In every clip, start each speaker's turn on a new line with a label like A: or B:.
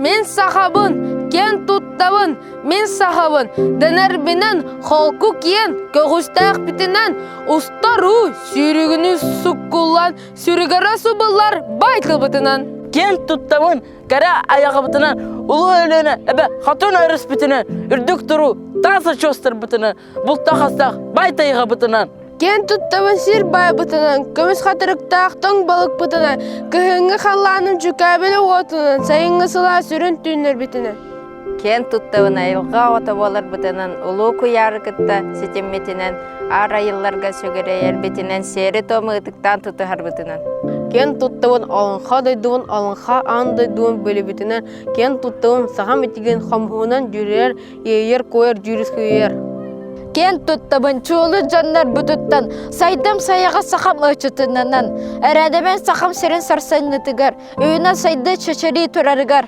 A: Мин сахабын, киэн туттабын, мин сахабын, дэнэрбинэн холку киэн көҕүстээхпитинэн устар уу сүүрүгүнүү суккуллан сүрүгэрэ субуллар баай тылбытынан.
B: Киэн туттабын, кэрэ айаҕабытынан, Улуу Өлүөнэ эбэ хотун өрүспүтүнэн, үрдүк туруу таас очуостарбытынан, бултах-астаах баай тайҕабытынан.
A: Киэн туттабын сир баайбытынан, көмүс хатырыктаах тоҥ балыкпытынан, кыһыҥҥы халлааным дьүкээбилэ уотунан, сайыҥҥы сылаас сүрүн түүннэрбитинэн.
C: Киэн туттабын айылҕа оҕото буоларбытынан, улуу куйаары кытта ситиммитинэн, аар айылларга сүгүрэйэрбитинэн, сиэри-туому ытыктаан тутуһарбытынан.
A: Киэн туттабын олоҥхо дойдубун, олоҥхо аан дойдубун билибитинэн, киэн туттабын сахам итигин хомуһунан дьүрүйэр, иэйэр-куойар дьүрүскүйэр.
D: Киэн туттабын чуулу дьоннорбутуттан, сайдам сайаҕа сахам ычытынанан, эрэдэбэн сахам сирин сарсыҥҥытыгар, үүнэ сайда чэчирии турарыгар.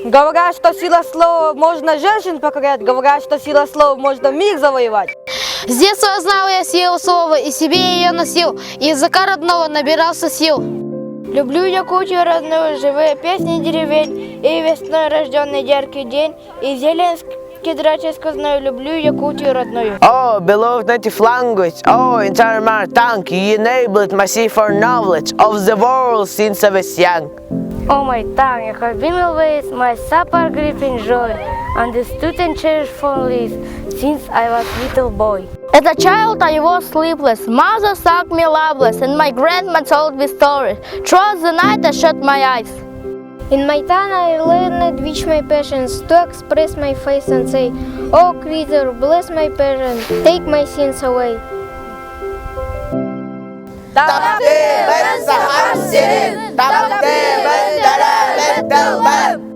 B: Говорят, что сила слова можно женщин покорять, говорят, что сила слова можно мир завоевать.
D: С детства знал я силу слова и себе ее носил, и языка родного набирался сил.
E: Люблю Якутию родную, живые песни деревень, и весной рожденный яркий день, и зелень кедрачей сквозной, люблю Якутию родную.
F: Oh, beloved native language, oh, entire my tongue, you enabled my see for knowledge of the world since I was young.
E: Oh, my tongue, you have been always my supper grip and joy, understood and cherished fondly since I was little boy.
D: As a child I was sleepless, mother sucked me loveless, and my grandma told me stories. Throughout the night I shut my eyes.
E: In my town I learned which my passions to express my faith and say, Oh Creator, bless my parents, take my sins away.
F: Таптыыбын Сахам сирин, таптыыбын төрөөбүт тылбын!